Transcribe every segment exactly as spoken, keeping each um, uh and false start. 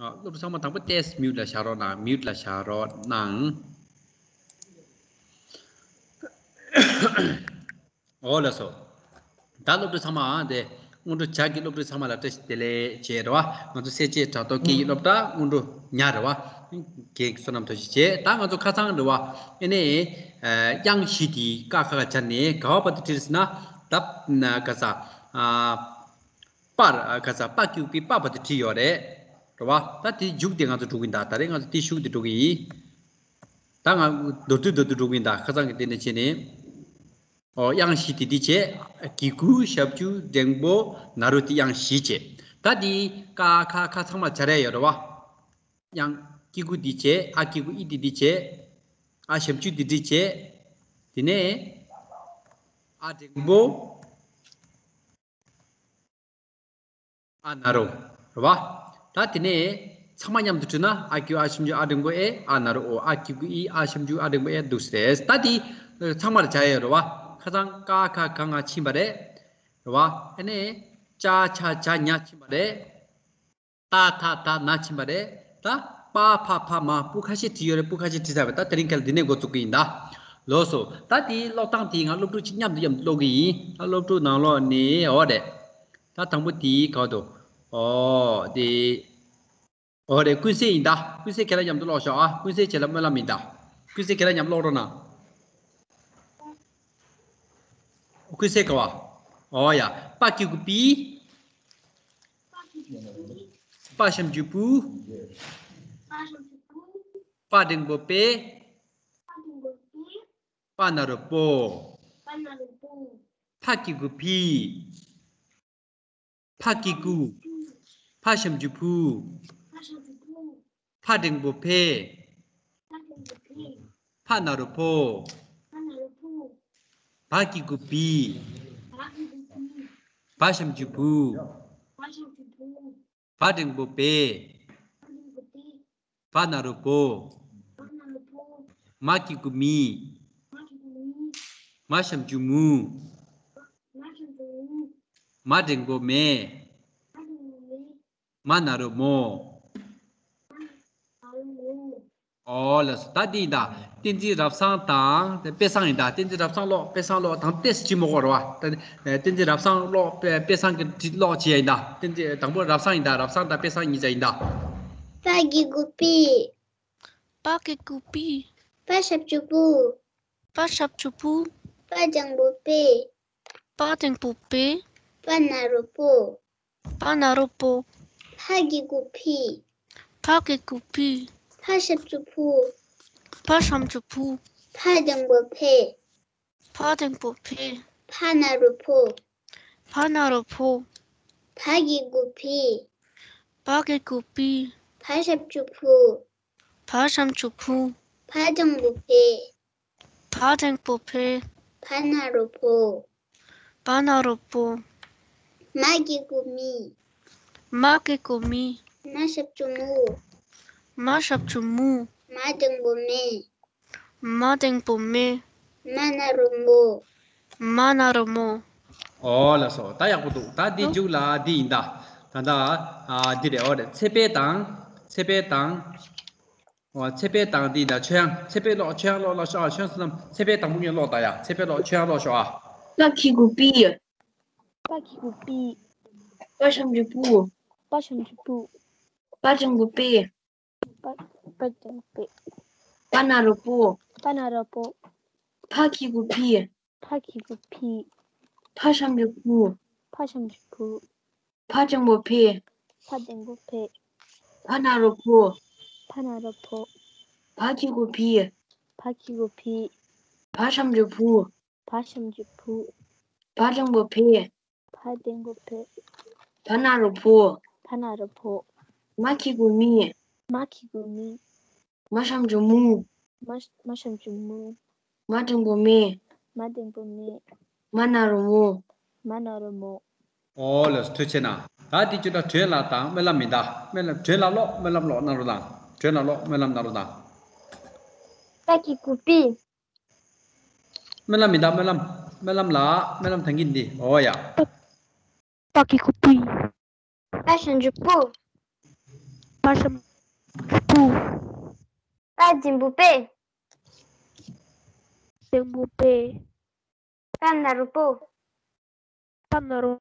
ཨ། སློབ་ཕྲུག་ཚང་མ་དང་པོ་ཏོག་ཙམ་མིའུཊ་ལ་བཞག་རོགས་གནང་། མིའུཊ་ལ་བཞག་རོགས་གནང་། འོ་ལགས་སོ། ད་སློབ་ཕྲུག་ཚང་མ་དེ་སྔོན་འགྲོ་བྱ་གི་སློབ་ཕྲུག་ཚང་མ་ལ་བཀྲ་ཤིས་བདེ་ལེགས་བྱས་རེད་བ། ང་ཚོ་སེར་བྱེས་དྲ་ཐོག་སྐད་ཡིག་སློབ་གྲྭ་སྔོན་འགྲོ་ཉ་རེད་བ། རྒན་བསོད་ནམས་ཐུགས་རྗེ་ཆེ། ད་ང་ཚོ་ཁ་སང་རེད་བ། ཨེ་ནས་དབྱངས་བཞི་དེ་ཀ་ཁ་ག་ཇ་ནས་ག་བ་བར་དུ་བྲིས་ཟེར་ན། ད་ག་ས་པར་ག་ས་པ་གི་གུ་པའི་པ་བར་དུ་བྲིས་ཡོད་རེད། རེད་བ། ད་དེ་མཇུག་དེ་ང་ཚོ་འགྲོ་གི་ཡིན་ད། ད་རེས་ང་ཚོ་དེ་གཞུག་དེ་འགྲོ་གི་ཡིན། ད་ང་མདོར་བསྡུས་མདོར་བསྡུས་འགྲོ་གི་ཡིན་ད། ཁ་སང་གི་དེ་ནས་བྱས་ནས། ཨོ། དབྱངས་བཞི་དེ་འདི་བྱས། གི་གུ་ཞབས་ཀྱུ་འགྲེང་པོ་ན་རོ་དེ་དབྱངས་བཞི་བྱས། ད་འདི་ཀ་ཁ་ག་ཚང་མ་སྦྱར་ཡ་ཡོད་རེད་བ། དབྱངས་གི་གུ་འདི་བྱས། ཨ་གི་གུ་ཨི་དེ་འདི་བྱས། ཨ་ཞབས་ཀྱུ་འདི་འདི་བྱས། དེ་ནས་ཨ་འགྲེང་པོ། ཨ་ན་རོ། རེད་བ། ད་དེ་ནས་ཚང་མ་མཉམ་དུ་བྲིས་ན། ཨ་གི་གུ་ཨ་ཞབས་ཀྱུ་ཨ་འགྲེང་པོ་ཨེ། ཨ་ན་རོ་ཨོ། ཨ་གི་གུ་ཨི། ཨ་ཞབས་ཀྱུ་ཨ་འགྲེང་པོ་ཨེ། འདུག་སེ་རེད། ད་དེ་ཚང་མར་བྱ་ཡ་ཡོད་རེད་བ། ཁ་སང་ཀ་ཁ་ག་ང་ཕྱིན་པ་རེད། རེད་བ། ཨ་ནས་ཅ་ཆ་ཇ་ཉ་ཕྱིན་པ་རེད། ཏ་ཐ་ད་ན་ཕྱིན་པ་རེད། ད་པ་ཕ་ཕ་མ། སྤུ་ཁ་ཤས་བྲིས་ཡོད་རེད། སྤུ་ཁ་ཤས་བྲིས་ཚར་བས། ད་དེ་རིང་ཁ་ལ་འདི་ནས་འགོ་བཙུགས་ཀྱི་ཡིན་ད། ལགས་སོ། ད་དེའི་ཀློག་སྟངས་དེ་ང་སློབ་ཕྲུག་གཅིག་མཉམ་དུ་མཉམ་དུ་ཀློག་གི་ཡིན། ད་སློབ་ཕྲུག་ནང་ལོགས་ནས། འོ་རེད། ད་དང་པོ་དེའི་ག་བ་འདུག་ཨོ་དེ། འོ་རེད། ཀུན་གསལ་ཡིན་ད། ཀུན་གསལ་ཁྱེད་རང་མཉམ་དུ་ཀློག་ཤོག་ཨ། ཀུན་གསལ་ཁྱེད་ལ་སྨོན་ལམ་ཡིན་ད། ཀུན་གསལ་ཁྱེད་རང་མཉམ་ཀློག་རོགས་གནང་། ཀུན་གསལ་ག་བ། འོ་ཡ། པ་གི་གུ་པི། པ་ཞབས་ཀྱུ་པུ། པ་འགྲེང་པོ་པེ། པ་ན་རོ་པོ། ཕ་གི་གུ་ཕི། ཕ་གི་གུ། ཕ་ཞབས་ཀྱུ་ཕུ། ཕ་འགྲེང་པོ་ཕེ། ཕ་ན་རོ་ཕོ། བ་གི་གུ་བི། བ་ཞབས་ཀྱུ་བུ། བ་འགྲེང་པོ་བེ། བ་ན་རོ་བོ། མ་གི་གུ་མི། མ་ཞབས་ཀྱུ་མུ། མ་འགྲེང་པོ་མེ། མ་ན་རོ་མོ། ཨོ་ལགས་སོ། ད་འདི་ཡིན་ད། བསྟན་འཛིན་རབ་བཟང་དང་དཔེ་བཟང་ཡིན་ད། བསྟན་འཛིན་རབ་བཟང་ཀློག་དཔེ་བཟང་ཀློག་དང་ཏོག་ཙམ་ལྕི་མོ་གོ་རེད་བ། ད་བསྟན་འཛིན་རབ་བཟང་ཀློག་དཔེ་དཔེ་བཟང་གི་བྲིས་ཀློག་བྱེད་ཡ་ཡིན་ད། བསྟན་འཛིན་དང་པོ་རབ་བཟང་ཡིན་ད། རབ་བཟང་དང་དཔེ་བཟང་གཉིས་ཆ་ཡིན་ད། བ་གི་གུ་བི། བ་གི་གུ་བི། བ་ཞབས་ཀྱུ་བུ། བ་ཞབས་ཀྱུ་བུ། བ་འགྲེང་པོ་བེ། བ་འགྲེང་པོ་བེ། བ་ན་རོ་བོ། བ་ན་རོ་བོ། བ་གི་གུ་བི། བ་གི་གུ་བི། བ་ཞབས་ཀྱུ་བུ། བ་ཞབས་ཀྱུ་བུ། བ་འགྲེང་པོ་བེ། བ་འགྲེང་པོ་བེ། བ་ན་རོ་བོ། བ་ན་རོ་བོ། བ་གི་གུ་བི། བ་གི་གུ་བི། བ་ཞབས་ཀྱུ་བུ། བ་ཞབས་ཀྱུ་བུ། བ་འགྲེང་པོ་བེ། བ་འགྲེང་པོ་བེ། བ་ན་རོ་བོ། བ་ན་རོ་བོ། མ་གི་གུ་མི། མ་གི་གུ་མི། མ་ཞབས་ཀྱུ་མུ། མ་ཞབས་ཀྱུ་མུ། མ་འགྲེང་པོ་མེ། མ་འགྲེང་པོ་མེ། མ་ན་རོ་མོ། མ་ན་རོ་མོ། ཨོ་ལགས་སོ། ད་ཡག་པོ་འདུག་ད་འདི་མཇུག་ལ་འདི་ཡིན་ད། ད་ད་ཨ་འདི་རེད། ཨོ་རེད། ཚེ་འཕེལ་དང་། ཚེ་འཕེལ་དང་། ཨོ་ཚེ་འཕེལ་དང་འདི་ད་ཆོས་དབྱངས། ཚེ་འཕེལ་ཀློག་ཆོས་དབྱངས་ཀློག་ཀློག་ཤོག་ཨ། ཆོས་དབྱངས་བསོད་ནམས། ཚེ་འཕེལ་དང་པོ་ངས་ཀློག་ད་ཡ། ཚེ་འཕེལ་ཀློག་ཆོས་དབྱངས་ཀློག་ཤོག་ཨ། བ་གི་གུ་བི། བ་གི་གུ་བི། བ་ཞབས་ཀྱུ་བུ། བ་ཞབས་ཀྱུ་བུ། བ་འགྲེང་པོ་བེ། བ་བ་འགྲེང་པོ་བེ། བ་ན་རོ་བོ། བ་ན་རོ་བོ། བ་གི་གུ་བི། བ་གི་གུ་བི། བ་ཞབས་ཀྱུ་བུ། བ་ཞབས་ཀྱུ་བུ། བ་འགྲེང་པོ་བེ། བ་འགྲེང་པོ་བེ། བ་ན་རོ་བོ། བ་ན་རོ་བོ། བ་གི་གུ་བི། བ་གི་གུ་བི། བ་ཞབས་ཀྱུ་བུ། བ་ཞབས་ཀྱུ་བུ། བ་འགྲེང་པོ་བེ། བ་འགྲེང་པོ་བེ། བ་ན་རོ་བོ། བ་ན་རོ་བོ། མ་གི་གུ་མི། མ་གི་གུ་མི། མ་ཞབས་ཀྱུ་མུ། མ་མ་ཞབས་ཀྱུ་མུ། མ་འགྲེང་པོ་མེ། མ་འགྲེང་པོ་མེ། མ་ན་རོ་མོ། མ་ན་རོ་མོ། ཨོ་ལགས་སོ། ཐུགས་རྗེ་གནང་། ད་འདི་ཅུ་ད་སྒྲོན་ལགས་དང་སྨོན་ལམ་ཡིན་ད། སྨོན་ལམ། སྒྲོན་ལགས་ཀློག་སྨོན་ལམ་ཀློག་གནང་རོགས་གནང་། སྒྲོན་ལགས་ཀློག་སྨོན་ལམ་གནང་རོགས་གནང་། བ་གི་གུ་བི། སྨོན་ལམ་ཡིན་ད། སྨོན་ལམ། སྨོན་ལམ་ལགས། སྨོན་ལམ་ཐང་གིན་འདི། ཨོ་ཡ། བ་གི་གུ་བི། བ་ཞབས་ཀྱུ་བུ། པ་ཞབས་ཀྱུ་པུ། པ་འགྲེང་བུ་པེ། འགྲེང་བུ་པེ། པ་ན་རོ་པོ། པ་ན་རོ་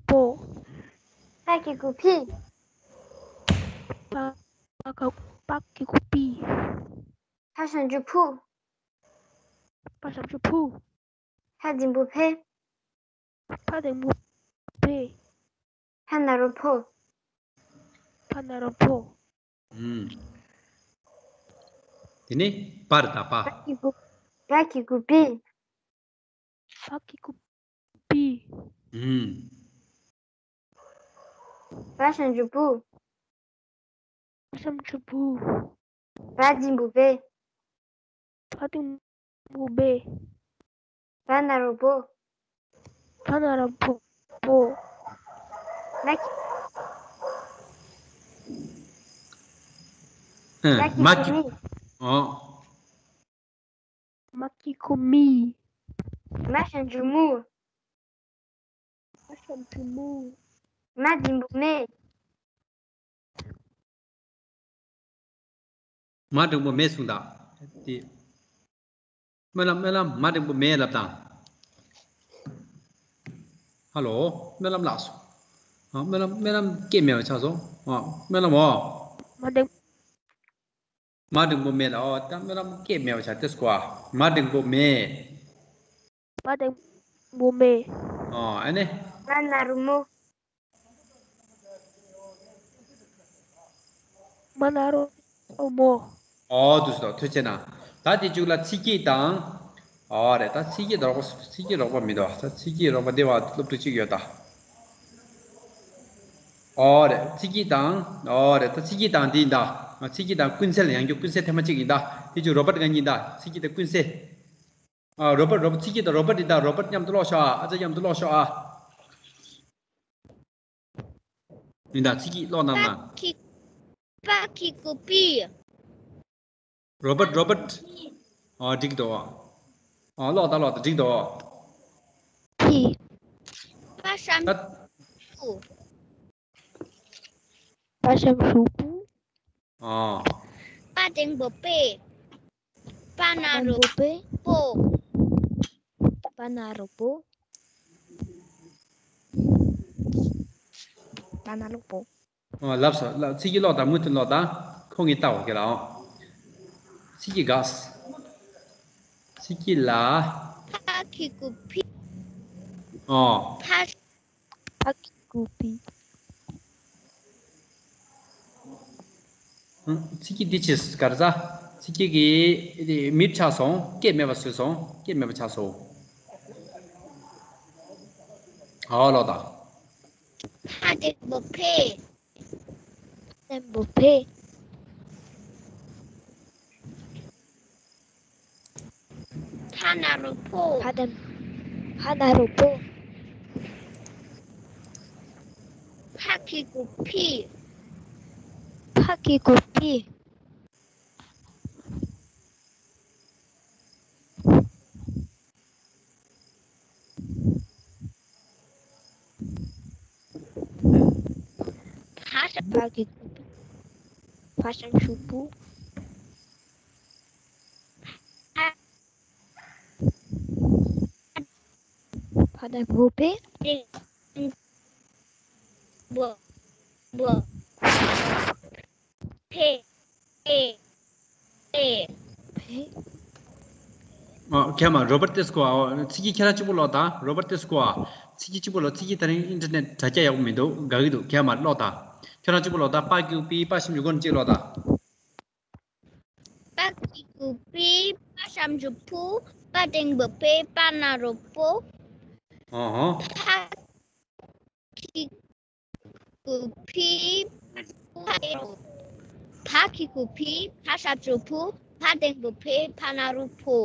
པོ། ཕ་གི་གུ་ཕི། པ་ག- པ་གི་གུ་པི། ཕ་ཞབས་ཀྱུ་ཕུ། པ་ཞབས་ཀྱུ་ཕུ། ཕ་འགྲེང་བུ་ཕེ། ཕ་འགྲེང་བུ་ཕེ། ཕ་ན་རོ་ཕོ། ཕ་ན་རོ་ཕོ། ཨུམ། དེ་ནས་པ་རེད་ད། པ། པ་གི་གུ- པ་གི་གུ་པི། པ་གི་གུ་པི། ཨུམ། པ་ཞབས་ཀྱུ་པུ། པ་ཞབས་ཀྱུ་པུ། པ་འགྲེང་བུ་པེ། པ་འགྲེང་བུ་པེ། པ་ན་རོ་པོ། པ་ན་རོ་པོ། པོ། མ་གི- ཨ། མ་གི- མ་གི- གུ་མི། ཨོ། མ་གི་གུ་མི། མ་ཞབས་ཀྱུ་མུ། མ་ཞབས་ཀྱུ་མུ། མ་འགྲེང་བུ་མེ། མ་འགྲེང་བུ་མེ་གསུངས་དང་། དེ། སྨོན་ལམ། སྨོན་ལམ། མ་འགྲེང་བུ་མེ་ལབ་དང་། ཧ་ལོ། སྨོན་ལམ་ལགས་སོ། ཨ། སྨོན་ལམ། སྨོན་ལམ་སྐད་མེད་པ་ཆགས་སོང་། ཨ། སྨོན་ལམ་འོ། མ་འགྲེང- མ་འགྲེང་བུ་མེ་ལ། ཨོ། ད་སྨོན་ལམ་སྐད་མེད་པ་ཆགས་ཏེ་སྐོར། མ་འགྲེང་བུ་མེ། མ་འགྲེང་བུ་མེ། ཨོ། ཨ་ནི། མ་ན་རོ་མོ། མ་ན་རོ་མོ། ཨོ། དུ་སོ། ཐུགས་རྗེ་གནང་། ད་དེ་གཅིག་ལ་ཚིག་གི་དང་། ཨོ་རེད། ད་ཚིག་གི་རོགས་པ། ཚིག་གི་རོགས་པ་མི་འདུག་ད་ཚིག་གི་རོགས་པ་འདི་བ་སློབ་ཕྲུག་གཅིག་ཡོད་ད། ཨོ་རེད། ཚིག་གི་དང་། ཨོ་རེད། ད་ཚིག་གི་དང་འདི་ཡིན་ད། ཚིག་གི་དང་ཀུན་གསལ། ཡང་བསྐྱར་ཀུན་གསལ་ཐེངས་མ་གཅིག་ཡིན་ད། དེ་ཚོ་རོ་པཊ་གང་ཡིན་ད། ཚིག་གི་དང་ཀུན་གསལ། ཨ། རོ་པཊ། རོ་པཊ། ཚིག་གི་དང་རོ་པཊ་ཡིན་ད། རོ་པཊ་མཉམ་དུ་ཀློག་ཤོག་ཨ། ཨ་ཅག་མཉམ་དུ་ཀློག་ཤོག་ཨ། ཡིན་ད། ཚིག་གི་ཀློག་གནང་ན། པ་གི- པ་གི་གུ་པི། རོ་པཊ། རོ་པཊ། ཨ། འགྲིག་འདུག་ཨ། ཀློག་ད། ཀློག་ད། འགྲིག་འདུག་ཨ། པི། པ་ཞབས་ཀྱུ་པུ། པ་ཞབས་ཀྱུ་པུ། ཨ། པ་འགྲེང་བུ་པེ། པ་ན་རོ་པོ། པ་ན་རོ་པོ། པ་ན་རོ་པོ། ཨོ། ལབ་སོང་། ལབ། ཚིག་གི་ཀློག་དང་། མུ་མཐུད་ཀློག་དང་། ཁོ་ངས་བལྟ་བ་གི་ལ་ཨོ། ཚིག་གི་ག་ཚིག་གི་ལ། ཕ་གི་གུ་ཕི། ཨོ། ཕ། ཕ་གི་གུ་ཕི། ཚིག་གི་འདི་ཆེས་གར་ཟ། ཚིག་གི་གི་མིར་ཆགས་སོང་། སྐད་མེད་པ་བཟོས་སོང་། སྐད་མེད་པ་ཆགས་སོང་། ཨོ་ལོ་ད། ཕ་འགྲེང་བུ་ཕེ། ཕ་འགྲེང་བུ་ཕེ། ཕ་ན་རོ་ཕོ། ཕ་འགྲེང་། ཕ་ན་རོ་ཕོ། ཕ་གི་གུ་ཕི། ཕ་གི་གུ་ཕི། ཕ་ཞབས། ཕ་གི་གུ་ཕི། ཕ་ཞབས་ཀྱུ་པུ། ཕ་འགྲེང་བུ་ཕེ། བུ། བུ། ཕེ། ཕེ། ཕེ། ཕེ། ཨོ། ཁྱེད་མ་རོ་པཊ་ཏེ་སྐོ་ཨ། ཚིག་གི་ཁྱེད་རང་གཅིག་པོ་ཀློག་དང་། རོ་པཊ་ཏེ་སྐོ་ཨ། ཚིག་གི་གཅིག་པོ་ཀློག་ཚིག་གི་དེ་རིང་ཨིན་ཊར་ནེཊ་དྲ་རྒྱ་ཡག་པོ་མི་འདུག་དགའ་གི་འདུག་ཁྱེད་མ་ཀློག་དང་། ཁྱེད་རང་གཅིག་པོ་ཀློག་དང་། པ་གི་གུ་པི། པ་ཞབས་ཀྱུ་གུ་ནས་གཅིག་ཀློག་དང་། པ་གི་གུ་པི། པ་ཞབས་ཀྱུ་པུ། པ་འགྲེང་བུ་ཕེ། པ་ན་རོ་པོ། ཨོ་ཧོ། ཕ་གི་གུ་ཕི། ཕ་གི་གུ་ཕི། ཕ་ཞབས་ཀྱུ་ཕུ། ཕ་འགྲེང་བུ་ཕེ། ཕ་ན་རོ་ཕོ།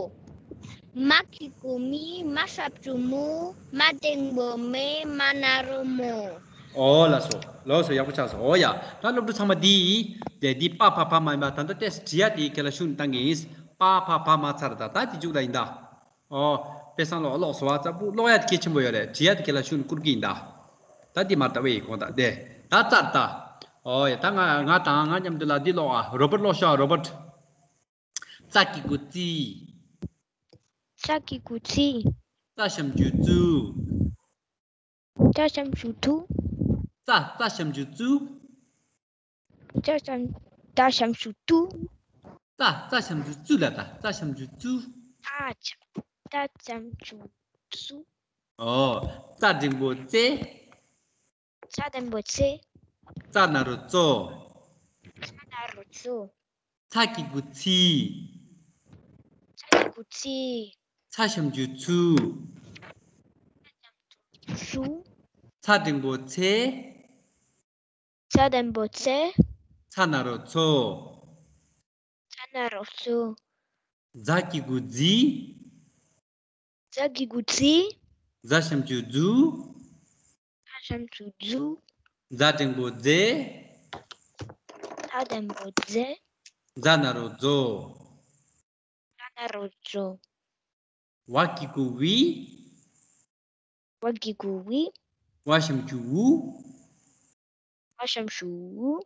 མ་གི་གུ་མི། མ་ཞབས་ཀྱུ་མུ། མ་འགྲེང་བུ་མེ། མ་ན་རོ་མོ། ཨོ་ལགས་སོ། ལགས་སོ། ཡག་པོ་ཆགས་སོང་། ཨོ་ཡ། ད་སློབ་ཕྲུག་ཚང་མ་འདི་ཡིས་དེ་འདི་པ་ཕ་བ་མ་ཡིན་པ། ད་ལྟ་ཏེས་བྲིས་ཡ་དེ་ཁྱེད་ལ་ཞུ་ནས་བཏང་གི་ཡིན། པ་ཕ་བ་མ་ཚར་ད། ད་དེ་མཇུག་ལ་ཡིན་ད། ཨོ། དཔེ་བཟང་ཀློག་ཀློག་སོང་བ། ཙ་པུ་ཀློག་ཡ་དེ་གལ་ཆེན་པོ་ཡོད་རེད། བྲིས་ཡ་དེ་ཁྱེད་ལ་ཞུ་ནས་བསྐུར་གི་ཡིན་ད། ད་འདི་མ་ལྟ་བས་ཡིན་གོང་ད་དེ། ད་ཙར་ད། ཨོ་ཡ། ད་ང་ང་དང་ང་མཉམ་དུ་ལ་འདི་ཀློག་ཨ། རོ་བར་ཀློག་ཤོག་ཨ། རོ་བར། ཙ་གི་གུ་ཙི། ཙ་གི་གུ་ཙི། ཙ་ཞབས་ཀྱུ་ཙུ། ཙ་ཞབས་ཀྱུ་ཙུ། ཙ་ཙ་ཞབས་ཀྱུ་ཙུ། ཙ་ཞབས་ཙ་ཞབས་ཀྱུ་ཙུ། ཙ་ཙ་ཞབས་ཀྱུ་ཙུ་ལ། ད་ཙ་ཞབས་ཀྱུ་ཙུ། ཙ་ཙ་ཞབས་ཀྱུ་ཙུ། ཨོ། ཙ་འགྲེང་བུ་ཙེ། ཙ་འགྲེང་བུ་ཙེ། ཙ་ན་རོ་ཙོ། ཙ་ན་རོ་ཙོ། ཚ་གི་གུ་ཚི། ཚ་གི་གུ་ཚི། ཚ་ཞབས་ཀྱུ་ཚུ། ཚུ། ཚ་འགྲེང་བུ་ཚེ། ཚ་འགྲེང་བུ་ཚེ། ཚ་ན་རོ་ཚོ། ཚ་ན་རོ་ཚོ། ཛ་གི་གུ་ཛི། ཛ་གི་གུ་ཛི། ཛ་ཞབས་ཀྱུ་ཛུ། ཛ་ཞབས་ཀྱུ་ཛུ། ཛ་འགྲེང་བུ་ཛེ། ཛ་འགྲེང་བུ་ཛེ། ཛ་ན་རོ་ཛོ། ཛ་ན་རོ་ཛོ། ཝ་གི་གུ་ཝི། ཝ་གི་གུ་ཝི། ཝ་ཞབས་ཀྱུ་ཝུ། ཝ་ཞབས་ཀྱུ་ཝུ།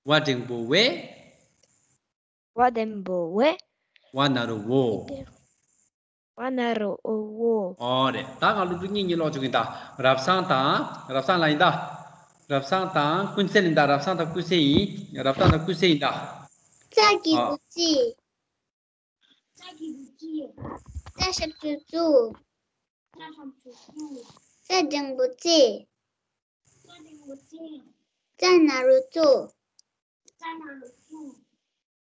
ཝ་འགྲེང་བུ་ཝེ། ཝ་འགྲེང་བུ་ཝེ། ཝ་ན་རོ་ཝོ། ཝ་ན་རོ་ཝོ། ཨོ་རེད། ད་ང་ཀློག་འཕྲིན་གཉིས་གཉིས་ཀློག་བཅུག་གིན་ད། རབ་བཟང་དང་། རབ་བཟང་ལ་ཡིན་ད། རབ་བཟང་དང་ཀུན་གསལ་ཡིན་ད། རབ་བཟང་དང་ཀུན་གསལ་ཡིན། རབ་བཟང་དང་ཀུན་གསལ་ཡིན་ད། ཙ་གི་གུ་ཙི། ཙ་གི་གུ་ཙི། ཙ་ཞབས་ཀྱུ་ཙུ། ཙ་ཞབས་ཀྱུ་ཙུ། ཙ་འགྲེང་བུ་ཙེ། ཙ་འགྲེང་བུ་ཙེ། ཙ་ན་རོ་ཙོ། ཙ་ན་རོ་ཙོ།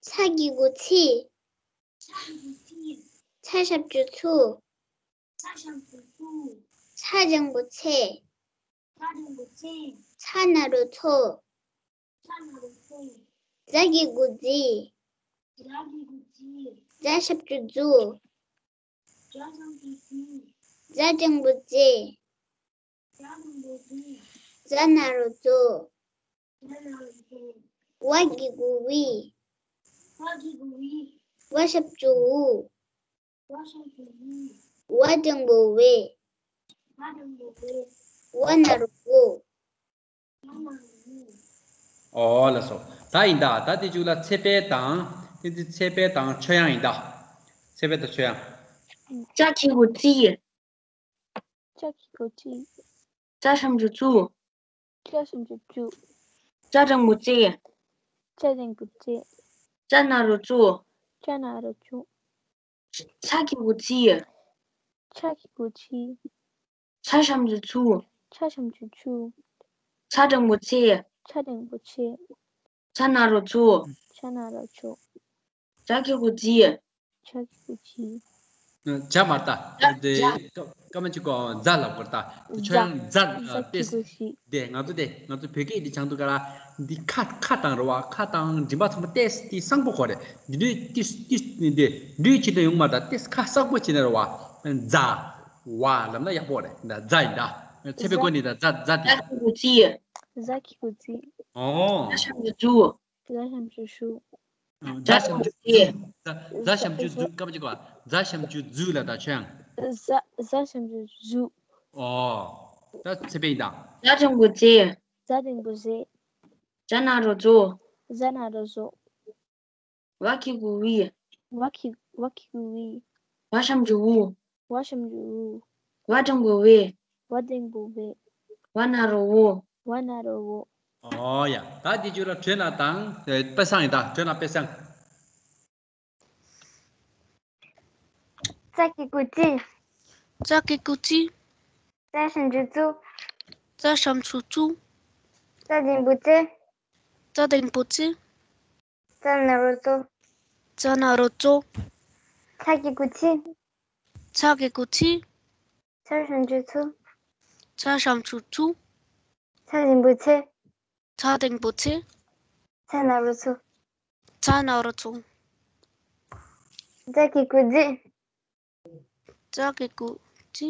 ཚ་གི་གུ་ཚི། ཚ་གི་གུ་ཚི། ཚ་ཞབས་ཀྱུ་ཚུ། ཚ་ཞབས་ཀྱུ་ཚུ། ཚ་འགྲེང་བུ་ཚེ། ཚ་འགྲེང་བུ་ཚེ། ཚ་ན་རོ་ཚོ། ཚ་ན་རོ་ཚོ། ཛ་གི་གུ་ཛི། ཛ་གི་གུ་ཛི། ཛ་ཞབས་ཀྱུ་ཛུ། ཛ་ཞབས་ཀྱུ་ཛུ། ཛ་འགྲེང་བུ་ཛེ། ཛ་འགྲེང་བུ་ཛེ། ཛ་ན་རོ་ཛོ། ཛ་ན་རོ་ཛོ། ཝ་གི་གུ་ཝི། ཝ་གི་གུ་ཝི། ཝ་ཞབས་ཀྱུ་ཝུ། ཝ་ཞབས་ཀྱུ་ཝུ། ཝ་འགྲེང་བུ་ཝེ། ཝ་འགྲེང་བུ་ཝེ། ཝ་ན་རོ་ཝོ། ཝ་ན་རོ་ཝོ། ཨོ་ལགས་སོ། ད་ཡིན་ད། ད་དེ་མཇུག་ལ་ཚེ་འཕེལ་དང་། དེ་ཚེ་འཕེལ་དང་ཆོས་དབྱངས་ཡིན་ད། ཚེ་འཕེལ་དང་ཆོས་དབྱངས། ཙ་གི་གུ་ཙི། ཙ་གི་གུ་ཙི། ཙ་ཞབས་ཀྱུ་ཙུ། ཙ་ཞབས་ཀྱུ་ཙུ། ཙ་འགྲེང་བུ་ཙེ། ཙ་འགྲེང་བུ་ཙེ། ཙ་ན་རོ་ཙོ། ཙ་ན་རོ་ཙོ། ཚ་གི་གུ་ཚི། ཚ་གི་གུ་ཚི། ཚ་ཞབས་ཀྱུ་ཚུ། ཚ་ཞབས་ཀྱུ་ཚུ། ཚ་འགྲེང་བུ་ཚེ། ཚ་འགྲེང་བུ་ཚེ། ཚ་ན་རོ་ཚོ། ཚ་ན་རོ་ཚོ། ཛ་གི་གུ་ཛི། ཛ་གི་གུ་ཛི། ཇ་མ་རེད་ད། དེ་ཇ། ཀ་ཀ་མ་གཅིག་གོ་ཛ་ལབ་དགོས་རེད་ད། ཁྱོད་ཡང་ཛ། ཛ་གི་ཏེས། གུ་ཛི། དེ་ང་ཚོ་དེ་ང་ཚོ་བོད་སྐད་འདི་སྦྱང་དུས་ག་ལ་འདི་ཁ་ཁ་དང་རེད་བ། ཁ་དང་མགྲིན་པ་ཚང་མ་ཏེས་ཏེ་གསང་པོ་གོ་རེད། འདི་འདྲའི་ཏིས་ཏིས་འདི་འདྲའི་ཆེད་དུ་ཡོང་མ་རེད་ད། ཏེས་ཁ་གསང་པོ་བྱས་ན་རེད་བ། ཛ། ཝ་ལབ་ན་ཡག་པོ་རེད། ད་ཛ་ཡིན་ད། ཚེ་འཕེལ་ཀུན་ནི་ད་ཛ་ཛ་དེ། ཛ་གི་གུ་ཛི། ཛ་གི་གུ་ཛི། ཨོ། ཛ་ཞབས་ཀྱུ་ཛུ། ཛ་ཞབས་ཀྱུ་ཛུ། ཛ་ཞབས་ཀྱུ་ཛུ། ཀ་མ་གཅིག་གོ་ཛ་ཞབས་ཀྱུ་ཛུ་ལ་ད་ཆོས་དབྱངས། ཛ་ཛ་ཞབས་ཀྱུ་ཛུ། ཨོ། ད་ཚེ་འཕེལ་ཡིན་ད། ཛ་འགྲེང་བུ་ཛེ། ཛ་འགྲེང་བུ་ཛེ། ཛ་ན་རོ་ཛོ། ཛ་ན་རོ་ཛོ། ཝ་གི་གུ་ཝི། ཝ་གི་ཝ་གི་གུ་ཝི། ཝ་ཞབས་ཀྱུ་ཝུ། ཝ་ཞབས་ཀྱུ་ཝུ། ཝ་འགྲེང་བུ་ཝེ། ཝ་འགྲེང་བུ་ཝེ། ཝ་ན་རོ་ཝོ། ཝ་ན་རོ་ཝོ། ཨོ་ཡ། ད་འདི་བརྗོད་ལ་བྲོས་ན་དང་། དཔེ་བཟང་ཡིན་ད། བྲོས་ན་དཔེ་བཟང་། ཙ་གི་གུ་ཙི། ཙ་གི་གུ་ཙི། ཙ་ཞབས་ཀྱུ་ཙུ། ཙ་ཞབས་ཀྱུ་ཙུ། ཙ་འགྲེང་བུ་ཙེ། ཙ་འགྲེང་བུ་ཙེ། ཙ་ན་རོ་ཙོ། ཙ་ན་རོ་ཙོ། ཚ་གི་གུ་ཚི། ཚ་གི་གུ་ཚི། ཚ་ཞབས་ཀྱུ་ཚུ། ཚ་ཞབས་ཀྱུ་ཚུ། ཚ་འགྲེང་བུ་ཚེ། ཚ་འགྲེང་བུ་ཚེ། ཚ་ན་རོ་ཚོ། ཚ་ན་རོ་ཚོ། ཛ་གི་གུ་ཛི། ཛ་གི་གུ་ཛི།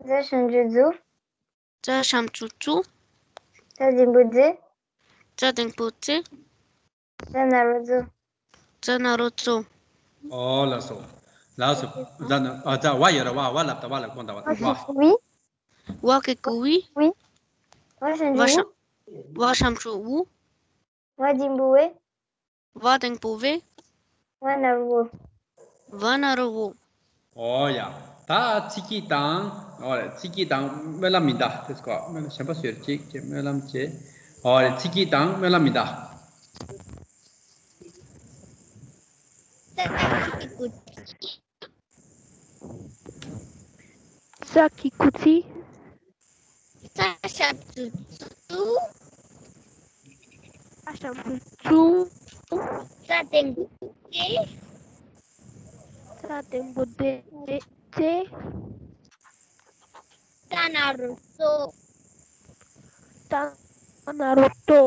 ཛ་ཞབས་ཀྱུ་ཛུ། ཛ་ཞབས་ཀྱུ་ཛུ། ཛ་འགྲེང་བུ་ཛེ། ཛ་འགྲེང་བུ་ཛེ། ཛ་ན་རོ་ཛོ། ཛ་ན་རོ་ཛོ། ཨོ་ལགས་སོ། ལགས་སོ། ཛ་ན་ཨ་ཛ་ཝ་ཡོད་ར་བ། ཝ་ལབ་ད། ཝ་ལབ་དགོངས་ད། ཝ་ཝ། ཝ་གི་གུ་ཝི། ཝ་ཞབས་ཀྱུ་ཝི། ཝ་ཞབས་ཀྱུ་ཝི། བ་ཞབས་ཀྱུ་ཝུ། བ་འགྲེང་བུ་ཝེ། བ་འགྲེང་བུ་ཝེ། ཝ་ན་རོ་ཝོ། ཝ་ན་རོ་ཝོ། ཨོ་ཡ། ད་ཚིག་གི་དང་། ཨོ་རེད། ཚིག་གི་དང་སྨོན་ལམ་མི་འདའ། དེ་སྐོར་སྨོན་ལམ་གཞན་པ་བཟོས་ཅིག་ཅེས་སྨོན་ལམ་བྱེད། ཨོ་རེད། ཚིག་གི་དང་སྨོན་ལམ་མི་འདའ། ས་གི་གུ་ཚི། ས་གི་གུ་ཚི། ས་ཞབས་ཀྱུ་སུ། ས་ཞབས་ཀྱུ་སུ། ས་འགྲེང་བུ་སེ། ས་འགྲེང་བུ་སེ། ས་ན་རོ་སོ། ས་ན་རོ་སོ།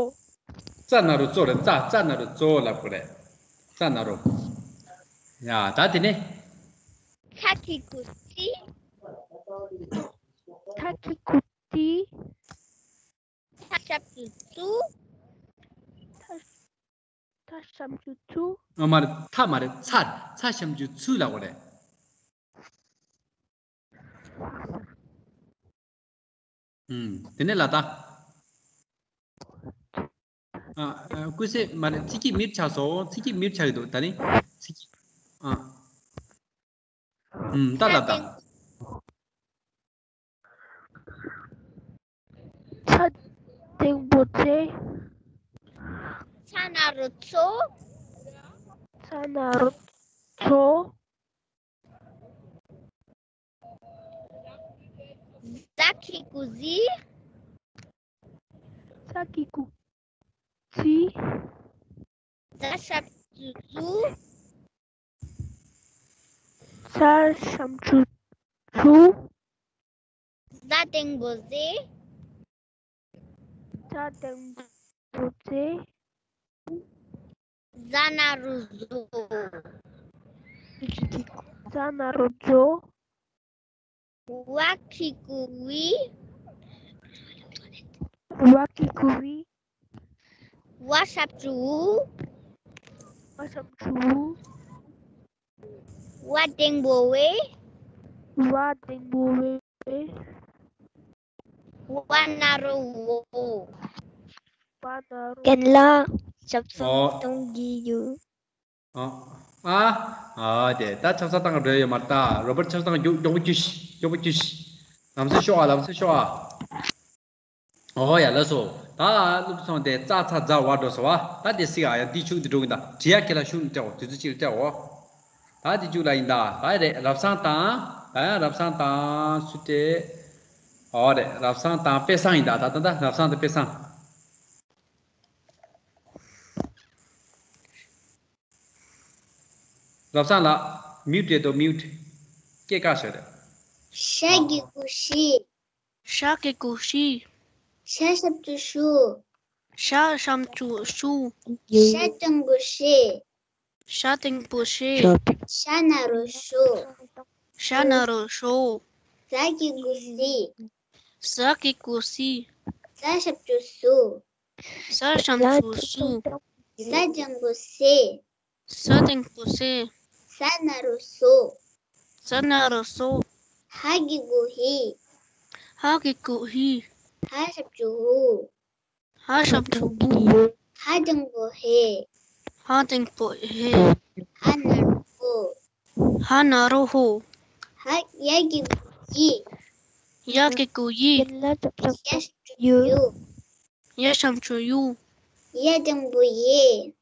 ས་ན་རོ་སོ་རེད། ས་ས་ན་རོ་སོ་ལབ་དགོས་རེད། ས་ན་རོ། ཡ་ད་དེ་ནས། ཐ་གི་གུ་ཐི། ཐ་གི་གུ་ཐི། ཐ་ཞབས་ཀྱུ་ཐུ། ཐ་ཐ་ཞབས་ཀྱུ་ཐུ། ཨ་མ་རེད། ཐ་མ་རེད། ཚ། ཚ་ཞབས་ཀྱུ་ཚུ་ལབ་དགོས་རེད། ཨུམ། དེ་ནས་ལ་ད། ཨ། ཨ། ཀུན་གསལ་མ་རེད། ཚིག་གི་མིར་ཆགས་སོ། ཚིག་གི་མིར་ཆགས་ཡོད་དོ། ད་ནི་ཚིག་གི། ཨ། ཨུམ། ད་ལ་ད། ས་འགྲེང་བུ་ཚེ། ཚ་ན་རོ་ཚོ། ཚ་ན་རོ་ཚོ། ཟ་གི་གུ་ཟི། ཟ་གི་གུ་ཟི། ཟ་ཞབས་ཀྱུ་ཟུ། ཟ་ཞབས་ཀྱུ་ཟུ། ཟ་འགྲེང་བུ་ཟེ། ཟ་འགྲེང་བུ་ཟེ། ཟ་ན་རོ་ཟོ། ཟ་ན་རོ་ཟོ། ཝ་གི་གུ་ཝི། ཝ་གི་གུ་ཝི། ཝ་ཞབས་ཀྱུ་ཝུ། ཝ་ཞབས་ཀྱུ་ཝུ། ཝ་འགྲེང་བུ་ཝེ། ཝ་འགྲེང་བུ་ཝེ། ཝ་ན་རོ་ཝོ། ཝ་ན་རོ། རྒན་ལགས། ཆབ་གསང་ཨོ། གཏོང་གི་ཡོད། ཨ། ཨ། ཨ། དེ་ད་ཆབ་གསང་བཏང་གི་འགྲོ་ཡོད་མ་རེད་ད། རོ་བར་ཆབ་གསང་མགྱོགས་མགྱོགས་པོ་རྒྱུགས་ཤིག་མགྱོགས་པོ་རྒྱུགས་ཤིག་ལམ་སེང་ཤོག་ཨ། ལམ་སེང་ཤོག་ཨ། ཨོ་ཡ། ལགས་སོ། ད་སློབ་ཚོང་དེ་ཙ་ཚ་ཛ་ཝ་འགྲོ་སོང་བ། ད་དེ་སི་ག་ཡ་འདི་ཤུགས་འདི་འགྲོ་གི་ད། བྲིས་ཡ་ཁྱེད་ལ་ཤུགས་འདི་སྤྲད་འོ། དུས་ཚོད་གཅིག་ལ་སྤྲད་འོ། ད་དེ་མཇུག་ལ་ཡིན་ད། ད་རེད། རབ་བྱུང་དང་། ད་ཡང་རབ་བྱུང་དང་སུ་སྤྲད། ཨོ་རེད། རབ་བྱུང་དང་དཔེ་བཟང་ཡིན་ད། ད་ད་ད་རབ་བྱུང་དང་དཔེ་བཟང་། རབ་བྱུང་ལགས། མིའུ་ཊི་རེད་དོ། མིའུ་ཊི། སྐད་བཀག་བཞག་རེད། ཤ་གི་གུ་ཤི། ཤ་གི་གུ་ཤི། ཤ་ཞབས་ཀྱུ་ཤུ། ཤ་ཞབས་ཀྱུ་ཤུ། ཤ་འགྲེང་བུ་ཤེ། ཤ་འགྲེང་བུ་ཤེ། ཤ་ན་རོ་ཤོ། ཤ་ན་རོ་ཤོ། ཟ་གི་གུ་ཟི། ཟ་གི་གུ་ཟི། ཟ་ཞབས་ཀྱུ་ཟུ། ཟ་ཞབས་ཀྱུ་ཟུ། ཟ་འགྲེང་བུ་ཟེ། ཟ་འགྲེང་བུ་ཟེ། ཟ་ན་རོ་ཟོ། ཟ་ན་རོ་ཟོ། ཧ་གི་གུ་ཧི། ཧ་གི་གུ་ཧི། ཧ་ཞབས་ཀྱུ་ཧུ། ཧ་ཞབས་ཀྱུ་ཧུ། ཧ་འགྲེང་བུ་ཧེ། ཧ་འགྲེང་བུ་ཧེ། ཧ་ན་རོ་ཧོ། ཧ་ན་རོ་ཧོ། ཧ། ཡ་གི་གུ་ཡི། ཡ་གི་གུ་ཡི། ཡ་ཞབས་ཀྱུ་ཡུ། ཡ་ཞབས་ཀྱུ་ཡུ། ཡ་འགྲེང་བུ་ཡེ།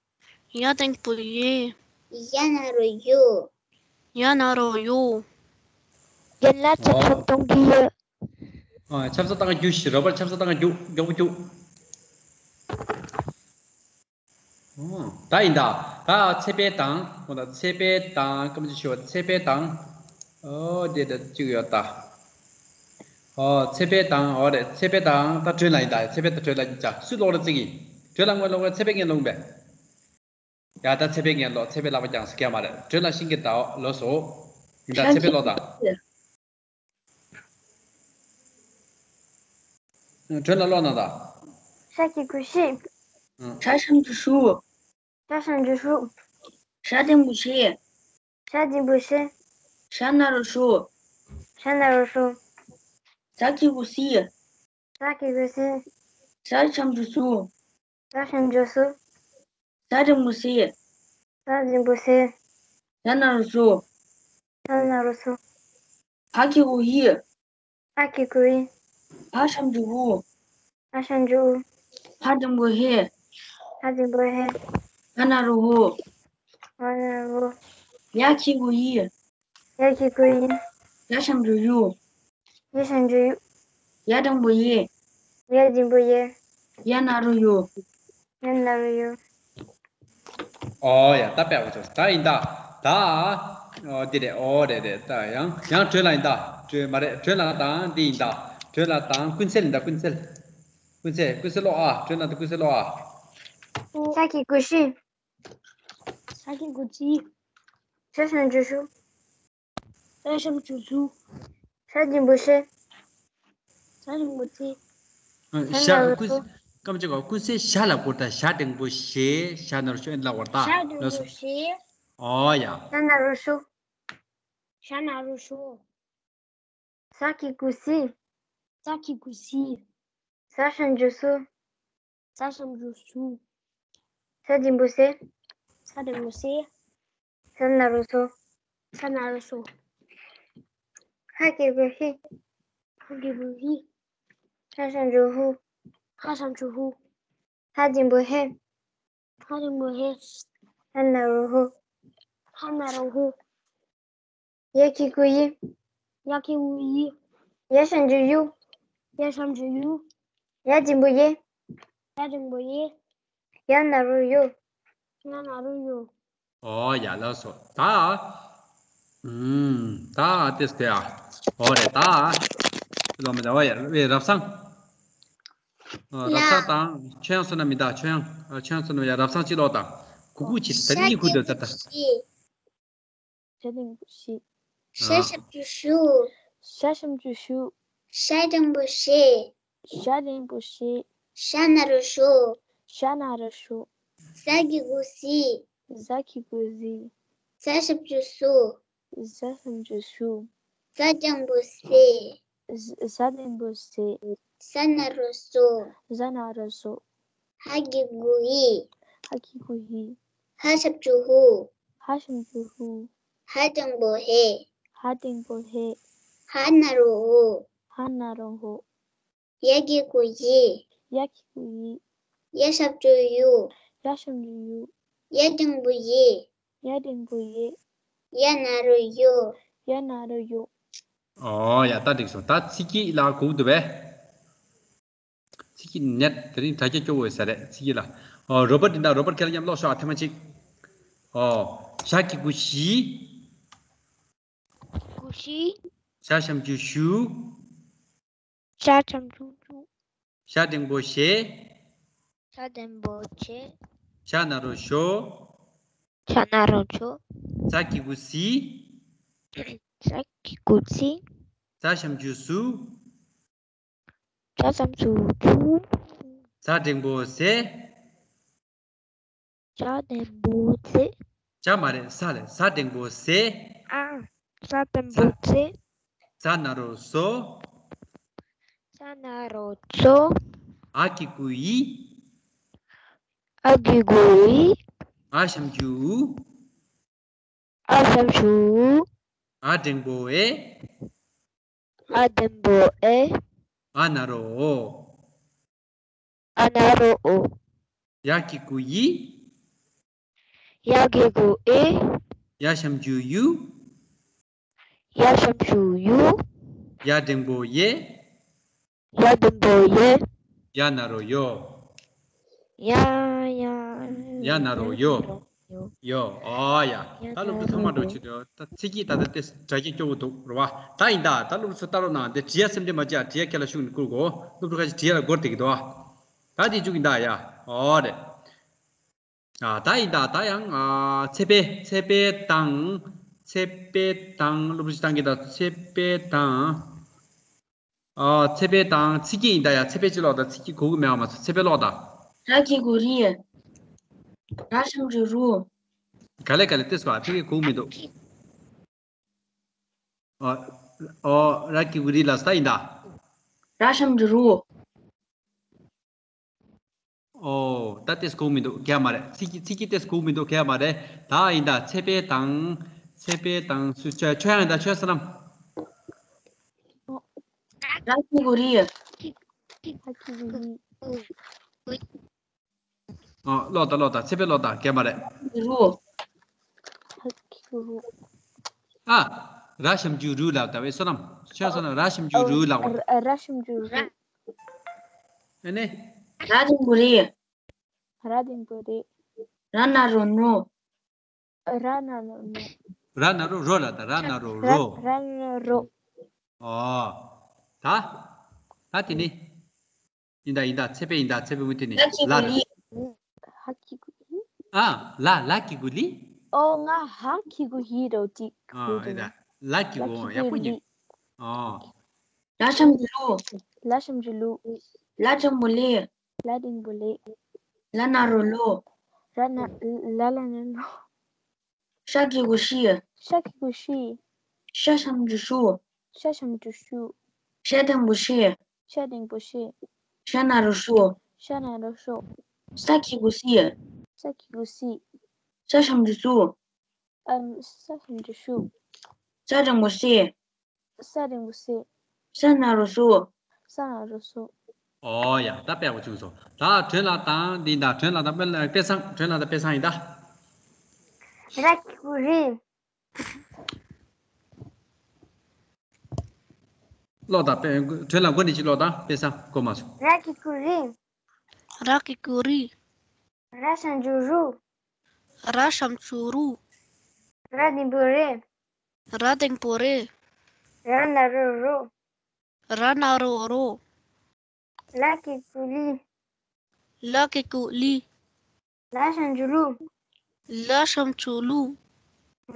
ཡ་འགྲེང་བུ་ཡེ། ཡ་ན་རོ་ཡོ། ཡ་ན་རོ་ཡོ། རྒན་ལགས། ཆབ་གསང་གཏོང་གི་ཡོད། ཨ། ཆབ་གསང་བཏང་རྒྱུགས་ཤིག་རོ་བར་ཆབ་གསང་བཏང་རྒྱུགས། མགྱོགས་པོ་རྒྱུགས། ཨོ། ད་ཡིན་ད། ད་ཚེ་འཕེལ་དང་། ཨོ་ད་ཚེ་འཕེལ་དང་སྐམ་ཅིག་ཞུ་བ། ཚེ་འཕེལ་དང་། ཨོ་དེ་ད་གཅིག་ཡོད་ད། ཨོ་ཚེ་འཕེལ་དང་། ཨོ་རེད། ཚེ་འཕེལ་དང་ད་སྒྲོལ་ལགས་ཡིན་ད། ཚེ་འཕེལ་དང་སྒྲོལ་ལགས་གཉིས་ཆ་སུ་ཀློག་རེད་བརྩི་གི། སྒྲོལ་ལགས་སྔོན་ཀློག་གི། ཚེ་འཕེལ་སྔོན་ཀློག་པས། ཡ་ད་ཚེ་འཕེལ་སྔོན་ཀློག་ཚེ་འཕེལ་ལག་པ་བརྐྱངས་སོང་། སྐད་མ་རེད། སྒྲོལ་ལགས་ཤིང་གི་ད་ལོ་སོ། ཡིན་ད། ཚེ་འཕེལ་ཀློག་ད། སྒྲོལ་ལགས་ཀློག་གནང་ད། ཤ་གི་གུ་ཤི། ཨང་། ཤ་ཞབས་ཀྱུ་ཤུ། ཤ་ཞབས་ཀྱུ་ཤུ། ཤ་འགྲེང་བུ་ཤེ། ཤ་འགྲེང་བུ་ཤེ། ཤ་ན་རོ་ཤོ། ཤ་ན་རོ་ཤོ། ཟ་གི་གུ་ཟི། ཟ་གི་གུ་ཟི། ཟ་ཞབས་ཀྱུ་ཟུ། ཟ་ཞབས་ཀྱུ་ཟུ། ཟ་འགྲེང་བུ་ཟེ། ཟ་འགྲེང་བུ་ཟེ། ཟ་ན་རོ་ཟོ། ཟ་ན་རོ་ཟོ། ཧ་གི་གུ་ཧི། ཧ་གི་གུ་ཧི། ཧ་ཞབས་ཀྱུ་ཧུ། ཧ་ཞབས་ཀྱུ་ཧུ། ཧ་འགྲེང་བུ་ཧེ། ཧ་འགྲེང་བུ་ཧེ། ཧ་ན་རོ་ཧོ། ཧ་ན་རོ་ཧོ། ཡ་གི་གུ་ཡི། ཡ་གི་གུ་ཡི། ཡ་ཞབས་ཀྱུ་ཡུ། ཡ་ཞབས་ཀྱུ་ཡུ། ཡ་འགྲེང་བུ་ཡེ། ཡ་འགྲེང་བུ་ཡེ། ཡ་ན་རོ་ཡོ། ཡ་ན་རོ་ཡོ། ཨོ་ཡ། ད་དཔེ་བ་ཚོ་ད་ཡིན་ད། ད། ཨོ་འདི་རེད། ཨོ་རེད་རེད། ད་ཡང་ཡང་བྲོས་ལ་ཡིན་ད། བྲོས་མ་རེད། བྲོས་ལ་དང་འདི་ཡིན་ད། བྲོས་ལ་དང་ཀུན་གསལ་ཡིན་ད། ཀུན་གསལ། ཀུན་གསལ། ཀུན་གསལ་ལོ་ཨ། བྲོས་ལ་དང་ཀུན་གསལ་ལོ་ཨ། ཧ་གི་གུ་ཧྲི། ཧ་གི་གུ་ཧྲི། ཧ་ཞབས་ཀྱུ་ཧྲུ། ཧ་ཞབས་ཀྱུ་ཧྲུ། ཧ་འགྲེང་བུ་ཧྲེ། ཧ་འགྲེང་བུ་ཧྲེ། ཨ། ཧ་ན་ཧ་རོ་ཀུན། ཧྲུ། སྐམ་ཅིག་གོ། ཀུན་གསལ་ཞ་ལ་གོ་ད། ཞ་འགྲེང་བུ་ཞེ། ཞ་ན་རོ་ཞོ། ཨེ་ལ་བར་ད། ཞ་འགྲེང་བུ་ཞེ། ཨོ་ཡ། ཞ་ན་རོ་ཞོ། ཞ་ན་རོ་ཞོ། ཟ་གི་གུ་ཟི། ཟ་གི་གུ་ཟི། ཟ་ཞབས་ཀྱུ་ཟུ། ཟ་ཞབས་ཀྱུ་ཟུ། ཟ་འགྲེང་བུ་ཟེ། ཟ་འགྲེང་བུ་ཟེ། ཟ་ན་རོ་ཟོ། ཟ་ན་རོ་ཟོ། ཧ་གི་གུ་ཧི། ཧ་གི་གུ་ཧི། ཧ་ཞབས་ཀྱུ་ཧུ། ཧ་ཞབས་ཀྱུ་ཧུ། ཧ་འགྲེང་བུ་ཧེ། ཧ་འགྲེང་བུ་ཧེ། ཧ་ན་རོ་ཧོ། ཧ་ན་རོ་ཧོ། ཡ་གི་གུ་ཡི། ཡ་གི་གུ་ཡི། ཡ་ཞབས་ཀྱུ་ཡུ། ཡ་ཞབས་ཀྱུ་ཡུ། ཡ་འགྲེང་བུ་ཡེ། ཡ་འགྲེང་བུ་ཡེ། ཡ་ན་རོ་ཡོ། ཡ་ན་རོ་ཡོ། ཨོ་ཡ། ལགས་སོ། ད། ཨུམ། ད་དེ་སྟེ་ཨ། ཨོ་རེད་ད། ལོ་མི་ད། ཨོ་ཡ། ཝེ་རབ་སང་། ཨ། རབ་སང་དང་ཆོས་དབྱངས་བསོད་ནམས་མི་ད། ཆོས་དབྱངས། ཨ། ཆོས་དབྱངས་བསོད་ནམས། ཡ། རབ་སང་གཅིག་ཀློག་དང་། གུ་གུ་ཆི་ད་རིང་ཡི་གུ་དེ་ད་ད། ཞ་འགྲེང་བུ་ཞི། ཞ་ཞབས་ཀྱུ་ཞུ། ཞ་ཞབས་ཀྱུ་ཞུ། ཞ་འགྲེང་བུ་ཞེ། ཞ་འགྲེང་བུ་ཞེ། ཞ་ན་རོ་ཞོ། ཞ་ན་རོ་ཞོ། ཟ་གི་གུ་ཟི། ཟ་གི་གུ་ཟི། ཟ་ཞབས་ཀྱུ་ཟུ། ཟ་ཞབས་ཀྱུ་ཟུ། ཟ་འགྲེང་བུ་ཟེ། ཟ་འགྲེང་བུ་ཟེ། ཟ་ན་རོ་ཟོ། ཟ་ན་རོ་ཟོ། ཧ་གི་གུ་ཧི། ཧ་གི་གུ་ཧི། ཧ་ཞབས་ཀྱུ་ཧུ། ཧ་ཞབས་ཀྱུ་ཧུ། ཧ་འགྲེང་བུ་ཧེ། ཧ་འགྲེང་བུ་ཧེ། ཧ་ན་རོ་ཧོ། ཧ་ན་རོ་ཧོ། ཡ་གི་གུ་ཡི། ཡ་གི་གུ་ཡི། ཡ་ཞབས་ཀྱུ་ཡུ། ཡ་ཞབས་ཀྱུ་ཡུ། ཡ་འགྲེང་བུ་ཡེ། ཡ་འགྲེང་བུ་ཡེ། ཡ་ན་རོ་ཡོ། ཡ་ན་རོ་ཡོ། ཨོ་ཡ། ད་འགྲིག་སོང་། ད་ཚིག་གི་ལ་གུག་འདུག་པས། ཚིག་གི་ནད་དེ་རིང་དྲ་རྒྱ་སྐྱོ་བོ་ཡོད་ས་རེད། ཚིག་གི་ལ། ཨོ། རོ་པར་འདི་འདྲ། རོ་པར་ཁྱེད་རང་མཉམ་ཀློག་ཤོག་ཨ། ཐེངས་མ་གཅིག་ཨོ། ཞ་གི་གུ་ཞི། གུ་ཞི། ཞ་ཞབས་ཀྱུ་ཞུ། ཞ་ཞབས་ཀྱུ་ཞུ། ཞ་འགྲེང་བུ་ཞེ། ཞ་འགྲེང་བུ་ཞེ། ཞ་ན་རོ་ཞོ། ཞ་ན་རོ་ཞོ། ཟ་གི་གུ་ཟི། ཟ་གི་གུ་ཟི། ཟ་ཞབས་ཀྱུ་ཟུ། ཟ་ཞབས་ཀྱུ་ཟུ། ཟ་འགྲེང་བུ་ཟེ། ཟ་འགྲེང་བུ་ཟེ། ཟ་མ་རེད། ཟ་ལས། ཟ་འགྲེང་བུ་ཟེ། ཨ། ཟ་འགྲེང་བུ་ཟེ། ཟ་ན་རོ་ཟོ། ཟ་ན་རོ་ཟོ། འ་གི་གུ་འི། འ་གི་གུ་འི། འ་ཞབས་ཀྱུ་འུ། འ་ཞབས་ཀྱུ་འུ། འ་འགྲེང་བུ་འེ། འ་འགྲེང་བུ་འེ། འ་ན་རོ་འོ། འ་ན་རོ་འོ། ཡ་གི་གུ་ཡི། ཡ་གི་གུ་ཡི། ཡ་ཞབས་ཀྱུ་ཡུ། ཡ་ཞབས་ཀྱུ་ཡུ། ཡ་འགྲེང་བུ་ཡེ། ཡ་འགྲེང་བུ་ཡེ། ཡ་ན་རོ་ཡོ། ཡ་ཡ། ཡ་ན་རོ་ཡོ། ཡོ། ཨོ་ཡ། ད་སློབ་ཕྲུག་ཚང་མ་འགྲོ་ཆེད་དུ་ད་ཚིག་གི་ད་ལྟ་དེ་དྲ་རྒྱ་སྐྱོ་བོ་འདུག་རེད་བ། ད་ཡིན་ད། ད་སློབ་ཕྲུག་ཚོ་ལྟ་རོགས་གནང་། དེ་བྲིས་ཡ་སེམས་ཁྲལ་མ་བྱེད་ཨ། བྲིས་ཡ་ཁྱེད་ལ་ཤུགས་ནས་བསྐུར་དགོས། སློབ་ཕྲུག་ཁ་ཤས་བྲིས་ཡ་ལ་འགོར་བསྡད་ཀྱི་འདུག་ཨ། ད་དེ་བཅུག་གི་ད་ཡ། ཨོ་རེད། ཨ། ད་ཡིན་ད། ད་ཡང་ཨ། ཚེ་འཕེལ། ཚེ་འཕེལ་དང་། ཚེ་འཕེལ་དང་། སློབ་ཕྲུག་བཏང་གི་ད། ཚེ་འཕེལ་དང་། ཨ། ཚེ་འཕེལ་དང་ཚིག་གི་ཡིན་ད་ཡ། ཚེ་འཕེལ་གྱིས་ཀློག་ད། ཚིག་གི་གོ་གི་མེད་པ་མ་ཚོར། ཚེ་འཕེལ་ཀློག་ད། ར་གི་གུ་རི། ར་ཞབས་ཀྱུ་རུ། ག་ལེ་ག་ལེ་ཏེ་སོ། ཨ། ཚིག་གི་གོ་གི་མི་འདུག་ཨོ། ཨོ། ར་གི་གུ་རི་ལ་ས་ཡིན་ད། ར་ཞབས་ཀྱུ་རུ། ཨོ། ད་ཏེས་གོ་མི་འདུག་ག་མ་རེད། ཚིག་གི་ཚིག་གི་ཏེས་གོ་མི་འདུག་ག་མ་རེད། ད་ཡིན་ད་ཚེ་འཕེལ་དང་། ཚེ་འཕེལ་དང་སུ་ཆོས་ཆོས་ཡང་ད་ཆོས་ས་རྣམས། ར་གི་གུ་རི། ཨ་ཀློག་ད་ཀློག་ད་ཚེ་འཕེལ་ཀློག་ད་ག་མ་རེད། རུ། ཨ། ར་ཞབས་ཀྱུ་རུ་ལབ་ད་བས་སོ་ནམ་ཆོས་སོ་ནམ་ར་ཞབས་ཀྱུ་རུ་ལབ་པ། ར་ཞབས་ཀྱུ་རུ། ཨ་ནི། ར་དང་པོ་རི། ར་དང་པོ་རི། ར་ན་རོ་ནོ། ར་ན་རོ་ནོ། ར་ན་རོ་རོ་ལ་ད་ར་ན་རོ་རོ། ར་ན་རོ། ཨོ། ད། ད་དེ་ནི། ཡིན་ད་ཡིན་ད་ཚེ་འཕེལ་ཡིན་ད་ཚེ་འཕེལ་མུ་མཐུད་ནས་ལ་ར། ཧ་གི་གུ་ལི། ཨ། ལ་ལ་གི་གུ་ལི། ཨོ་ང་ཧ་གི་གུ་ཧི་རོ་ཅིག་ཨ་ཡིན་ད་ལ་གི་གུ་ཡག་པོ་ཉིད། ཨོ། ལ་ཞབས་ཀྱུ་ལུ། ལ་ཞབས་ཀྱུ་ལུ། ལ་དང་པོ་ལི། ལ་དང་པོ་ལི། ལ་ན་རོ་ལོ། ར་ན། ལ་ལ་ན་ལོ། ཤ་གི་གུ་ཤི། ཤ་གི་གུ་ཤི། ཤ་ཞབས་ཀྱུ་ཤུ། ཤ་ཞབས་ཀྱུ་ཤུ། ཤ་དང་པོ་ཤེ། ཤ་དང་པོ་ཤེ། ཤ་ན་རོ་ཤོ། ཤ་ན་རོ་ཤོ། ས་གི་གུ་སི། ས་གི་གུ་སི། ས་ཞབས་ཀྱུ་སུ། ཨམ། ས་ཞབས་ཀྱུ་ཤུ། ས་དང་པོ་སེ། ས་དང་པོ་སེ། ས་ན་རོ་སོ། ས་ན་རོ་སོ། ཨོ་ཡ། ད་དཔེ་ཡག་པོ་བྱུང་སོང་། ད་དོན་ལ་དང་འདི་ད་དོན་ལ་དང་དཔེ་ལ་དཔེ་བཟང་། དོན་ལ་དང་དཔེ་བཟང་ཡིན་ད། ར་གི་གུ་རི། ཀློག་དང་དཔེ། དོན་ལ་མགོ་ནས་ཅིག་ཀློག་དང་དཔེ་བཟང་གོ་མ་སོང་། ར་གི་གུ་རི། ར་གི་གུ་རི། ར་ཞབས་ཀྱུ་རུ། ར་ཞབས་ཀྱུ་རུ། ར་དང་པོ་རེ། ར་དང་པོ་རེ། ར་ན་རོ་རོ། ར་ན་རོ་རོ། ལ་གི་གུ་ལི། ལ་གི་གུ་ལི། ལ་ཞབས་ཀྱུ་ལུ། ལ་ཞབས་ཀྱུ་ལུ།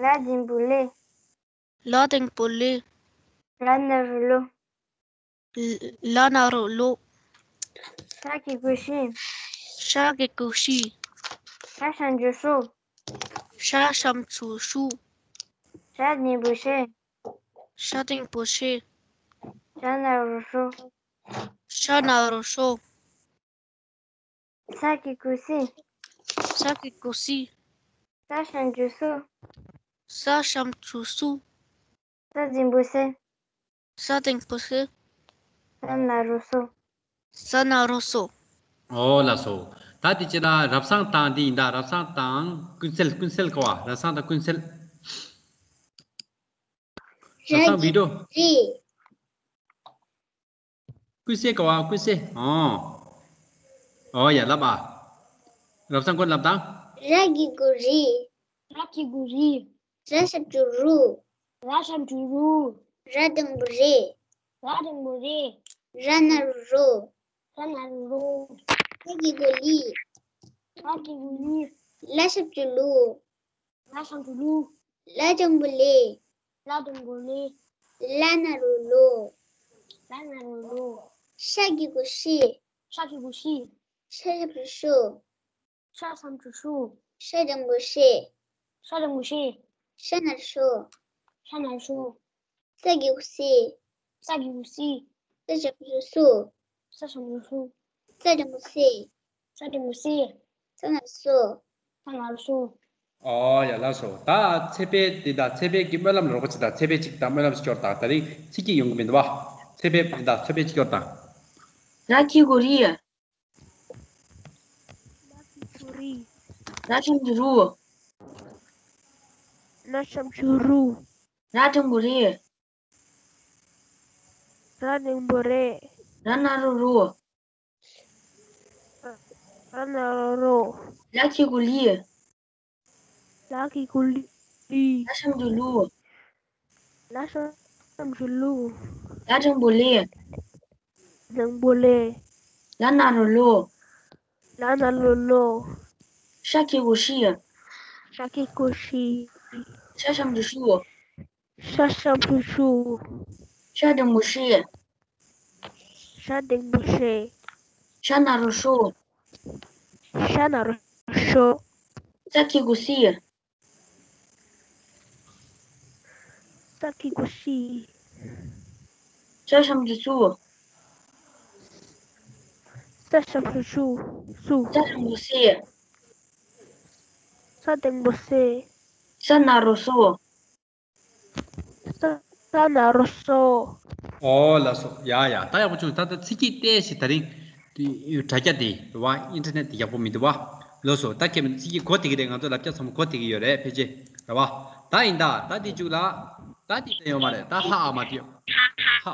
ལ་དང་པོ་ལི། ལ་དང་པོ་ལི། ལ་ན་རོ་ལོ། ལ་ན་རོ་ལོ། ཤ་གི་གུ་ཤི། ཤ་གི་གུ་ཤི། ཤ་ཞབས་ཀྱུ་ཤུ། ཤ་ཞབས་ཀྱུ་ཤུ། ར་དང་པོ་ཤེ། ར་དང་པོ་ཤེ། ཤ་ན་རོ་ཤོ། ཤ་ན་རོ་ཤོ། ས་གི་གུ་སི། ས་གི་གུ་སི། ས་ཞབས་ཀྱུ་སུ། ས་ཞབས་ཀྱུ་སུ། ས་དང་པོ་སེ། ས་དང་པོ་སེ། ས་ན་རོ་སོ། ས་ན་རོ་སོ། ཨོ་ལགས་སོ། ད་དེ་ཅི་ལ་རབ་བཟང་དང་འདི་ཡིན་ད། རབ་བཟང་དང་ཀུན་གསལ། ཀུན་གསལ་ག་བ། རབ་བཟང་དང་ཀུན་གསལ། རབ་བཟང་བི་ཌིའོ། རི། ཀུན་གསལ་ག་བ། ཀུན་གསལ། ཨོ། ཨོ་ཡ་ལབ་ཨ། རབ་བཟང་ཀུན་ལབ་དང་། ར་གི་གུ་རི། ར་གི་གུ་རི། ར་ཞབས་ཀྱུ་རུ། ར་ཞབས་ཀྱུ་རུ། ར་དང་པོ་རེ། ར་དང་པོ་རེ། ར་ན་རོ་རོ། ར་ན་རོ་རོ། ལ་གི་གུ་ལི། ལ་གི་གུ་ལི། ལ་ཞབས་ཀྱུ་ལུ། ལ་ཞབས་ཀྱུ་ལུ། ལ་དང་པོ་ལེ། ལ་དང་པོ་ལེ། ལ་ན་རོ་ལོ། ལ་ན་རོ་ལོ། ཤ་གི་གུ་ཤི། ཤ་གི་གུ་ཤི། ཤ་ཞབས་ཀྱུ་ཤུ། ཤ་ཞབས་ཀྱུ་ཤུ། ཤ་དང་པོ་ཤེ། ཤ་དང་པོ་ཤེ། ཤ་ན་རོ་ཤོ། ཤ་ན་རོ་ཤོ། ས་གི་གུ་སི། ས་གི་གུ་སི། ས་ཞབས་ཀྱུ་སུ། ས་ཞབས་ཀྱུ་སུ། ས་དང་པོ་སེ། ས་དང་པོ་སེ། ས་ན་རོ་སོ། ས་ན་རོ་སོ། ཨོ་ཡ་ལགས་སོ། ད་ཚེ་འཕེལ་འདི་དང་ཚེ་འཕེལ་གྱི་སྨོན་ལམ་རོགས་པ་ཅིག་དང་། ཚེ་འཕེལ་ཅིག་དང་སྨོན་ལམ་ཅིག་སྐྱོར་དང་། ད་རིང་ཚིག་གི་ཡོང་གི་མི་འདུག་བ། ཚེ་འཕེལ་འདི་དང་ཚེ་འཕེལ་ཅིག་སྐྱོར་དང་། ར་གི་གུ་རི། ལ་གི་གུ་རི། ར་ཞབས་ཀྱུ་རུ། ལ་ཞབས་ཀྱུ་རུ། ར་དང་པོ་རེ། ར་དང་པོ་རེ། ར་ན་རོ་རོ། ར་ན་རོ་རོ། ལ་གི་གུ་ལི། ལ་གི་གུ་ལི། ལ་ཞབས་ཀྱུ་ལུ། ལ་ཞབས་ཀྱུ་ལུ། ལ་དང་པོ་ལེ། དང་པོ་ལེ། ལ་ན་རོ་ལོ། ལ་ན་རོ་ལོ། ཤ་གི་གུ་ཤི། ཤ་གི་གུ་ཤི། ཤ་ཞབས་ཀྱུ་ཤུ། ཤ་ཞབས་ཀྱུ་ཤུ། ཤ་དང་པོ་ཤེ། ཤ་དང་པོ་ཤེ། ཤ་ན་རོ་ཤོ། ཤ་ན་རོ་ཤོ། ས་གི་གུ་སི། ས་གི་གུ་སི། ཤ་ཞབས་ཀྱུ་སུ། ས་ ས་ཞབས་ཀྱུ་ཞུ། སུ། ས་འགྲེང་བུ་སི། ས་འགྲེང་བུ་སེ། ས་ན་རོ་སོ། ས། ས་ན་རོ་སོ། ཨོ་ལགས་སོ། ཡ་ཡ། ད་ཡག་པོ་བྱུང་། ད་ད་ཚིག་གི་ཏོག་ཙམ་དེ་རིང་དེ་དྲ་རྒྱ་དེ་རེད་བ། ཨིན་ཊར་ནེཊ་དེ་ཡག་པོ་མི་འདུག་བ། ལགས་སོ། ད་ཁྱེད་ཚིག་གི་གོ་བདེ་གི་རེད། ང་ཚོ་ལབ་རྒྱ་ཚང་མ་གོ་བདེ་གི་ཡོད་རེད། ཕལ་ཆེར་རེད་བ། ད་ཡིན་ད། ད་དེ་མཇུག་ལ། ད་དེ་ད་ཡོད་མ་རེད། ད་ཧ་ཨ་མ་དེ་ཡོད། ཧ།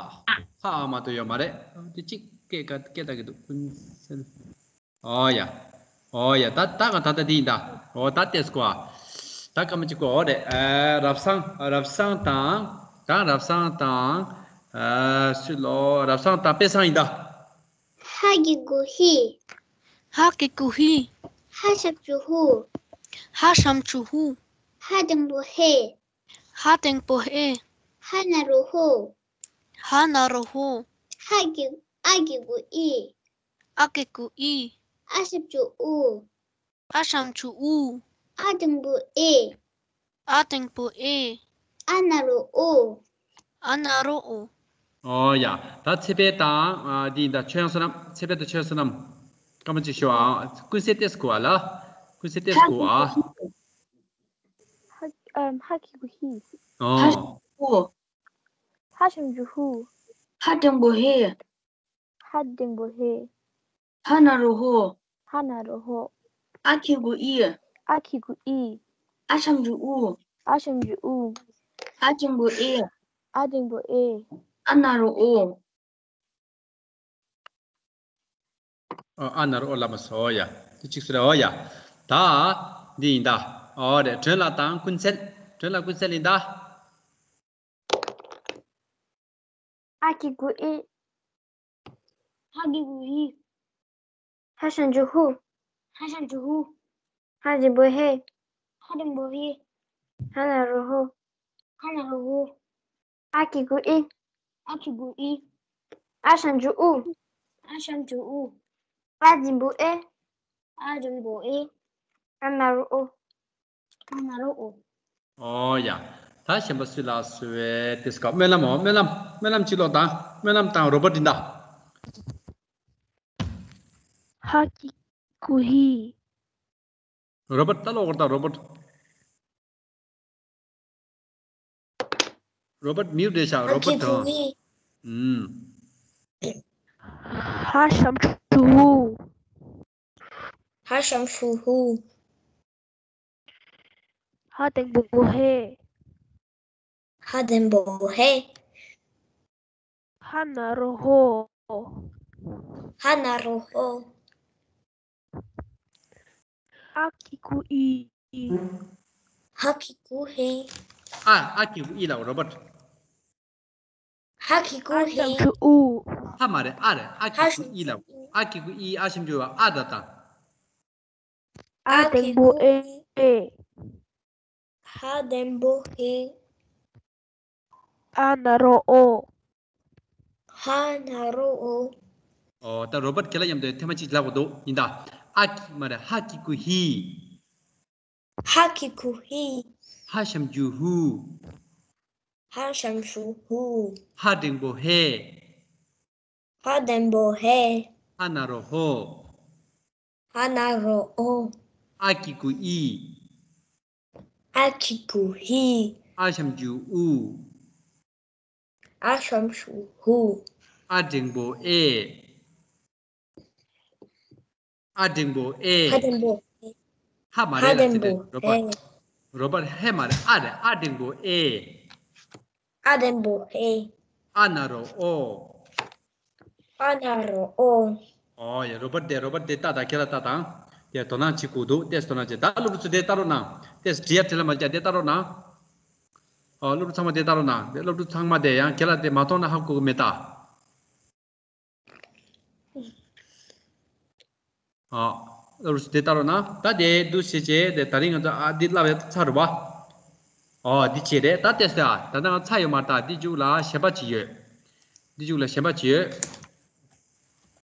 ཧ་ཨ་མ་དེ་ཡོད་མ་རེད། དེ་གཅིག་སྐད་ཀ་སྐད་ད་གི་འདུག་ཀུན་གསལ། ཨོ་ཡ། ཨོ་ཡ། ད་ད་ག་ད་ད་དེ་ཡིན་ད། ཨོ་ད་ཏེས་ཀོ་ཨ། ད་སྐར་མ་གཅིག་གོ། ཨོ་རེད། ཨ། རབ་བཟང་། རབ་བཟང་དང་། ད་རབ་བཟང་དང་། ཨ། སུ་ལོ། རབ་བཟང་དང་དཔེ་བཟང་ཡིན་ད། ཧ་གི་གུ་ཧི། ཧ་གི་གུ་ཧི། ཧ་ཞབས་ཀྱུ་ཧུ། ཧ་ཞབས་ཀྱུ་ཧུ། ཧ་འགྲེང་བུ་ཧེ། ཧ་འགྲེང་བུ་ཧེ། ཧ་ན་རོ་ཧོ། ཧ་ན་རོ་ཧོ། ཧ་གི། ཨ་གི་གུ་ཨི། ཨ་གི་གུ་ཨི། ཨ་ཞབས་ཀྱུ་ཨུ། ཨ་ཞབས་ཀྱུ་ཨུ། ཨ་འགྲེང་བུ་ཨེ། ཨ་འགྲེང་བུ་ཨེ། ཨ་ན་རོ་ཨོ། ཨ་ན་རོ་ཨོ། ཨོ་ཡ། ད་ཚེ་འཕེལ་དང་། ཨ། འདི་ཡིན་ད། ཆོས་དབྱངས་བསོད་ནམས། ཚེ་འཕེལ་དང་ཆོས་དབྱངས་བསོད་ནམས། སྐར་མ་གཅིག་ཤོག་ཨ། ཀུན་གསལ་ཏེས་ཀོ་ཨ་ལ། ཀུན་གསལ་ཏེས་ཀོ་ཨ། ཧ། ཨམ། ཧ་གི་གུ་ཧི། ཨོ། ཧ་ཞབས་ཀྱུ་ཧུ། ཧ་འགྲེང་བུ་ཧེ། ཧ་འགྲེང་བུ་ཧེ། ཧ་ན་རོ་ཧོ། ཧ་ན་རོ་ཧོ། ཨ་གི་གུ་ཨི། ཨ་གི་གུ་ཨི། ཨ་ཞབས་ཀྱུ་ཨུ། ཨ་ཞབས་ཀྱུ་ཨུ། ཨ་འགྲེང་བུ་ཨེ། ཨ་འགྲེང་བུ་ཨེ། ཨ་ན་རོ་ཨོ། ཨ་ན་རོ་ཨོ་ལབ་མ་སོང་། ཨོ་ཡ། དེ་གཅིག་སུ་རེད། ཨོ་ཡ། ད་འདི་ཡིན་ད། ཨོ་རེད། སྒྲོན་ལགས་དང་ཀུན་གསལ། སྒྲོན་ལགས་ཀུན་གསལ་ཡིན་ད། ཨ་གི་གུ་ཨི། ཧ་གི་གུ་ཧི། ཧ་ཞབས་ཀྱུ་ཧུ། ཧ་ཞབས་ཀྱུ་ཧུ། ཧ་འགྲེང་བུ་ཧེ། ཧ་འགྲེང་བུ་ཧེ། ཧ་ན་རོ་ཧོ། ཧ་ན་རོ་ཧོ། ཨ་གི་གུ་ཨི། ཨ་གི་གུ་ཨི། ཨ་ཞབས་ཀྱུ་ཨུ། ཨ་ཞབས་ཀྱུ་ཨུ། ཨ་འགྲེང་བུ་ཨེ། ཨ་འགྲེང་བུ་ཨེ། ཨ་ན་རོ་ཨོ། ཨ་ན་རོ་ཨོ། ཨོ་ཡ། ད་གཞན་པ་སུ་ལ་སུ་བས་དེ་སྐབས་སྨོན་ལམ། འོ། སྨོན་ལམ། སྨོན་ལམ་གཅིག་ཀློག་དང་། སྨོན་ལམ་དང་རོ་བར་འདི་འདྲ། ཧ་གི་གུ་ཧི། རོ་བར་ད་ཀློག་གོ་ད། རོ་བར། རོ་བར་མིའུ་འདྲེ་ཤག་རོ་བར་དང་། ཨུམ། ཧ་ཞབས་ཀྱུ་ཧུ། ཧ་ཞབས་ཀྱུ་ཧུ། ཧ་འགྲེང་བུ་ཧེ། ཧ་འགྲེང་བུ་ཧེ། ཧ་ན་རོ་ཧོ། ཧ་ན་རོ་ཧོ། ཨ་གི་གུ་ཨི། ཧ་གི་གུ་ཧེ། ཨ། ཨ་གི་གུ་ཨི་ལ་རོ་བར། ཧ་གི་གུ་ཧེ། ཨ་ཞབས་ཀྱུ་ཨུ། ཧ་མ་རེད། ཨ་རེད། ཨ་གི་གུ་ཨི་ལ། ཨ་གི་གུ་ཨི། ཨ་ཞབས་ཀྱུ་ཨ། ཨ་ད་ད། ཨ་འགྲེང་བུ་ཨེ། ཧ་འགྲེང་བུ་ཧེ། ཨ་ན་རོ་ཨོ། ཧ་ན་རོ་ཨོ། ཨོ། ད་རོ་བར་ཁྱེད་ལ་མཉམ་དུ་ཐེངས་མ་གཅིག་ལབ་དགོས་འདུག་ཡིན་ད། ཨ་གི་མ་རེད། ཧ་གི་གུ་ཧི། ཧ་གི་གུ་ཧི། ཧ་ཞབས་ཀྱུ་ཧུ། ཧ་ཞབས་ཀྱུ་ཧུ། ཧ་འགྲེང་བུ་ཧེ། ཧ་འགྲེང་བུ་ཧེ། ཧ་ན་རོ་ཧོ། ཧ་ན་རོ་ཧོ། ཨ་གི་གུ་ཨི། ཨ་གི་གུ་ཧི། ཨ་ཞབས་ཀྱུ་ཨུ། ཨ་ཞབས་ཀྱུ་ཨུ། ཨ་འགྲེང་བུ་ཨེ། ཨ་འགྲེང་བུ་ཨེ། ཧ་འགྲེང་བུ་ཨེ། ཧ་མ་རེད་ལ། ཧ་འགྲེང་བུ་ཨེ། རོ་བར། རོ་བར་ཧེ་མ་རེད། ཨ་རེད། ཨ་འགྲེང་བུ་ཨེ། ཨ་འགྲེང་བུ་ཨེ། ཨ་ན་རོ་ཨོ། ཨ་ན་རོ་ཨོ། ཨོ་ཡ། རོ་བར་དེ། རོ་བར་དེ་ལྟ་དང་། ཁྱེད་ལ་ལྟ་དང་། དེ་དོ་སྣང་བྱེད་དགོས་འདུག་ཏེས་དོ་སྣང་བྱེད། ད་སློབ་ཕྲུག་ཚོ་དེ་ལྟ་རོགས་གནང་། ཏེས་བྲིས་ཡ་བྲིས་ལ་མ་བྱ། དེ་ལྟ་རོགས་གནང་། ཨོ། སློབ་ཕྲུག་ཚང་མ་དེ་ལྟ་རོགས་གནང་། དེ་སློབ་ཕྲུག་ཚང་མ་དེ་ཡང་ཁྱེད་ལ་དེ་མ་མཐོང་ན་ཧ་གོ་གི་མེད་ད། ཨ། ཨུ་རུ་སུ་དེ་ལྟ་རོགས་གནང་། ད་དེ་འདུག་སེ་བྱས་ཏེ་ད་རིང་ང་ཚོ་ཨ་འདི་བསླབ་ཡ་ཚར་བ། ཨོ་འདི་བྱས་རེད། ད་ལྟས་ད་ད་ལྟ་ང་ཚར་ཡོད་མ་རེད། ད་འདི་མཇུག་ལ་གཞན་པ་ཅིག་ཡོད། འདི་མཇུག་ལ་གཞན་པ་ཅིག་ཡོད།